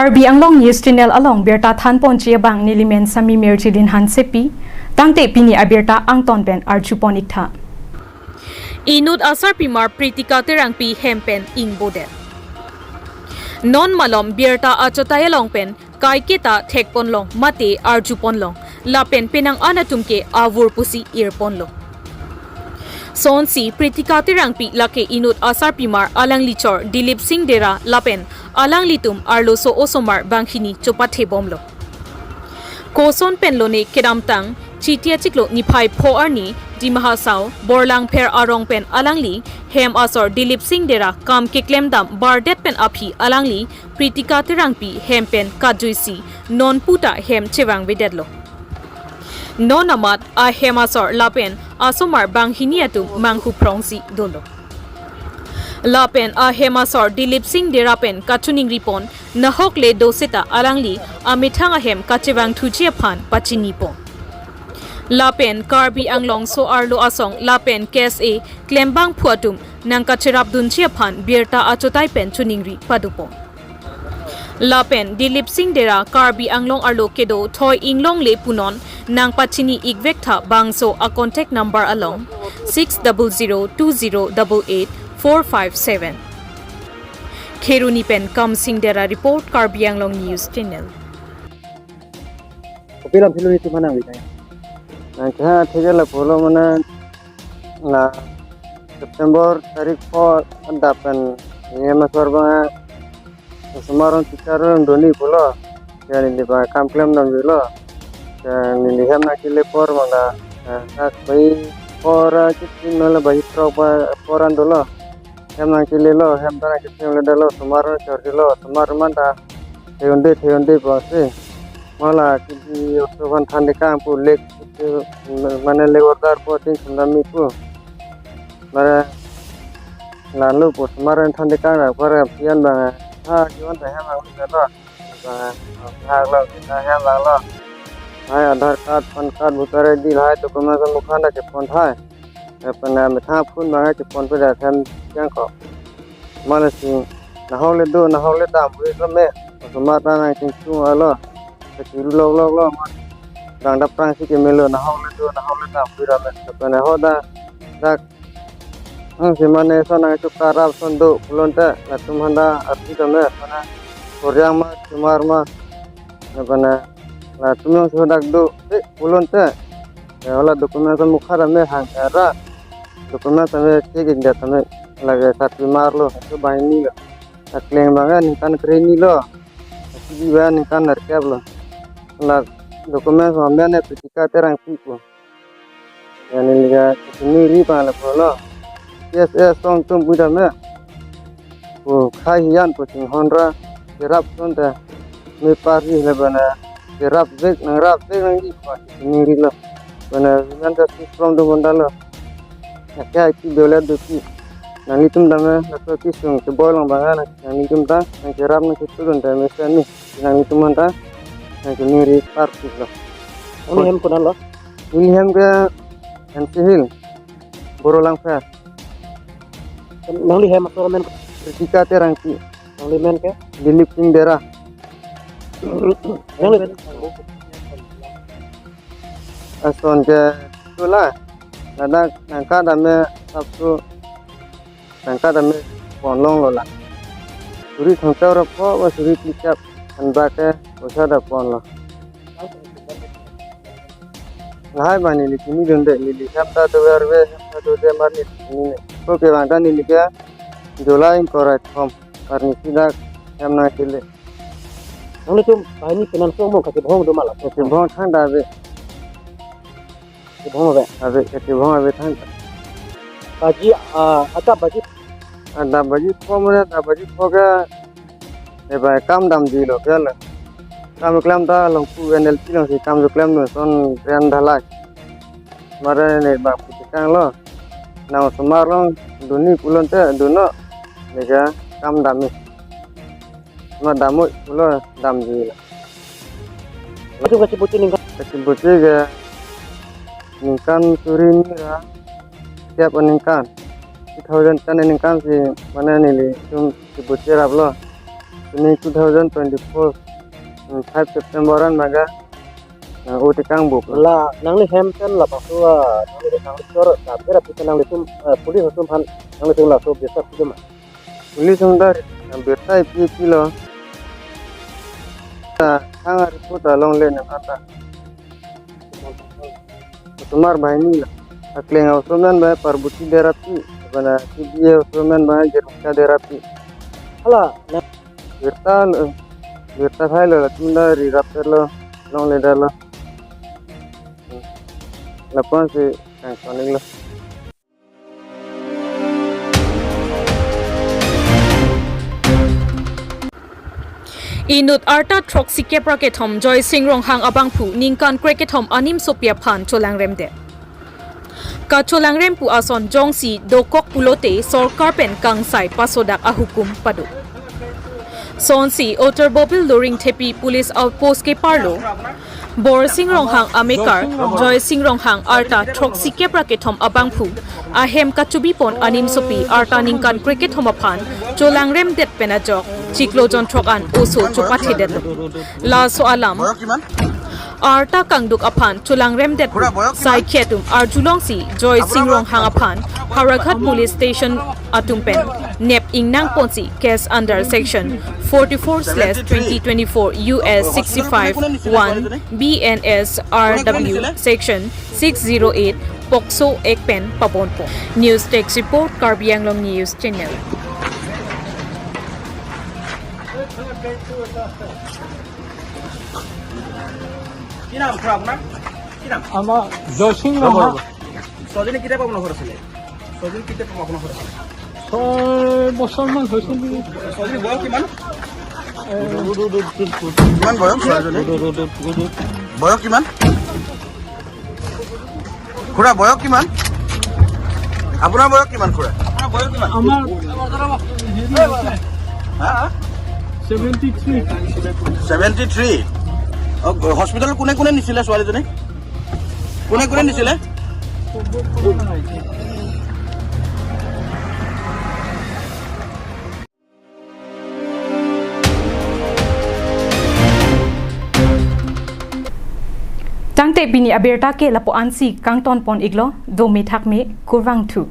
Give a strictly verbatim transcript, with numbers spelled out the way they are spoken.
Karbi Anglong News Channel along birta thanponji abang nelimen Sami Mirjilin Hansepi, tangte pini abirta angton pen arjupon iktha. Inut asarpimar Pritika Terangpi hem pen ingbodet. Non malom birta achotai along pen kaiketa thekponlong mate arjuponlong, lapen penang-an atum ke avur pusi irponlo. Sonsi Pritika Terangpi lake inut asarpimar alangli chor Dilip Singh Dera lapen alanglitum arloso osomar banghini chopathebomlo. Koson pen lone kedamtang Chiti achiklo niphai pho arni Dima Hasao Borlangpher arong pen alangli hem asor Dilip Singh Dera kam keklemdam bardet pen aphi alangli Pritika Terangpi hem pen katjuisi non puta hem chevangvedetlo. Non amat ahem asor lapen asomar banghini atum manghu phrongsi dolo. Lapen ahem asor Dilip Singh Dera pen kachiningripon nahok le do seta alangli amethang ahem kachevangthuji aphan pachinipon. Lapen Karbi Anglong so-arlo asong lapen K S A klembangphu atum nangkacherapdunji aphan birta achotai pen chiningri padopon. Lapen Dilip Singh Dera Karbi Anglong arlo kedo thoi inglongle punon nangpachini ikvektha bangso a contact number along six double zero two zero double eight four five seven. Kheroni pen Kamsing Dera report, Karbi Anglong News Channel. Kopi alam philo itum nangli kaya? Nangkehang atheke lapulo mane la September tarik pho adap pen hem asor abang osomar aron teacher aron doni pulo. Ya neli abang kam klemdamlo. Ya neli hem nangkele apor mane, eh, tak bai pho ra kitin mane bai throk ba pho ra dolo. Hem nangkelelo, hem ta nangkethemledetlo, osomar aron chorjilo, osomar aron ta theyonde theyonde pusi. Mala kidi oso aphan thandekang pu lek mane lek order po tin sundami pu. Mane lalu pu osomar aron thandekang ra para pian abang ha kiwan ta hem nangledetlo. Abang ha lo kita hem abang lo. Hai Aadhaar card, PAN card, voter I D lahai document mukhan ta kepon thai. Lapen amethang aphun abang keponpedet hem jangko. Mane si nahok le do, nahok le dam pu ilo me. Osomar ta nangchingchung alo. Kachiru lokloklo ma. Dang dap prang si kemelo nahok le do, nahok le dam pu ilo me. Lapen ho da dak, hmm, si mane son nangchukar ap son do pulote latum aphan ta arti tame. Mane Koreang ma, Chomar ma. Lapen latum along si dak do, eh, pulote. Ya, hala document mukha tame hang era. Document tame cek ik dia tame lake sat pimar lo, itu banghini lo. Akleng abang ningkan kreni lo. Kidi abang ningkan nerkep lo. La document so amene Pritika Terangpi pu. Ya neli kachiningri abang lapulo. K S A asong atum pu tame. Pu khai hiyan pu chinghon ra cherap son ta me parli le bana cherapvek nangrapvek nangji pu kachiningrilo. Bana women justice from do mondalo. Akai ki dola duki. Nanglitum tame laso kesung keboi along abang nang, nanglitum ta nangcherap nangketudun ta mesen ni. Nanglitum aphan ta nangchiningri parpiklo. Nangli hem konat lo? Neli hem ke N C Hill, Borlangpher. Nangli hem asor amen? Pritika Terangpi. Nangli amen ke? Dilip Singh Dera. Nangli ason ke itulah. Ladak nangka tame sabsu nangka tame ponlonglo la. Suri thomkep ra pho ba suri phlikep anba ke poisa ta ponlo. Lahai abang neli chinidunde, neli hem ta dover ave, hem ta dode mar neli chinine. Ko kevang ta neli ke July ingkoi ra kethom arni si dak hem nangkele. Nanglitum banghini penang song mo kachebong do ma la? Kachebong thangta ave. Kachebong ave? Ave, kachebong ave thangta. Baji, ah, adap baji? Adap baji pho mane, adap baji pho ke, eh, bai kam damjilo ke la. Kam klem ta Longpu N L P along si kam klemdun son drain dhalai. Mane ne bang pu chekanglo. Nang osomar along doni pulote dunnon. Neke kam dam-i. Ma damnon pulo damjilo. Itum kacheboche ningkan? Kacheboche ke ningkan suri hini ra kep aningkan. Two thousand ten aningkan si mane nelitum cheboche raplo. Pini two thousand twenty-four, mm, five September an maga, eh, vote kangbup. La nangli hem pen labangso, ah, nangli, nangli chor, ah, bera pi pen nanglitum, ah, police atum aphan nanglitum laso birta pidun ma? Police atum ta, ah, birta ipi ipi lo. Ta thang a-report along le nang ata. Osomar banghini lo. Akleng a-osomar banghini Parboti Derapi, bana C D A osomar banghini Jerusha Derapi. Hala, na- Birta lo, birta khai lo, latum ta ri rapet lo, longledetlo. Lapuan si kangton iklo. Inut arta throksikep ra kethom Joysing Ronghang abangphu ningkan krekethom animsopi aphan cholangremdet. Kacholangrem pu ason jongsi dokok pulote sorkar pen kangsai pasodak ahukum pado. Sonsi Uttar Bobil Loringthepi Police Outpost keparlo Borsing Ronghang amekar Joysing Ronghang arta throksikep ra kethom abangphu ahem kachubipon animsopi arta ningkan krekethom aphan cholangremdet pen ajok chiklo jon throk an oso chopathedetlo. Laso alam arta kangduk aphan cholangremdet pu saikhi atum arjulongsi Joysing Ronghang aphan Howraghat Police Station atum pen nep ingnangponsi case under section forty-four slash twenty twenty-four U S sixty-five one B N S R W section six zero eight POCSO Act pen paponpo. News Desk Report, Karbi Anglong News Channel. কি নাম খুৰা আপোনাৰ? কি নাম? আমাৰ জয়সিং ৰংহা। ছোৱালীজনী কেতিয়া পৰা আপোনাৰ ঘৰত আছিলে? ছোৱালীজনী কেতিয়া পৰা আপোনাৰ ঘৰত আছিলে? ছয় বছৰমান হৈছে নেকি? ছোৱালীজনী বয়স কিমান? এ, কিমান বয়স ছোৱালীজনী? বয়স কিমান? খুৰা, বয়স কিমান? আপোনাৰ বয়স কিমান, খুৰা? আপোনাৰ বয়স কিমান? আমাৰ হেৰি হৈছে, হা? Seventy three. Seventy three. অ, হস্পিটেলত কোনে কোনে নিছিলে ছোৱালীজনী? কোনে কোনে নিছিলে? Tangte pini abirta ke lapu-ansi kangtonpon iklo, dome thakme, kurvangthu.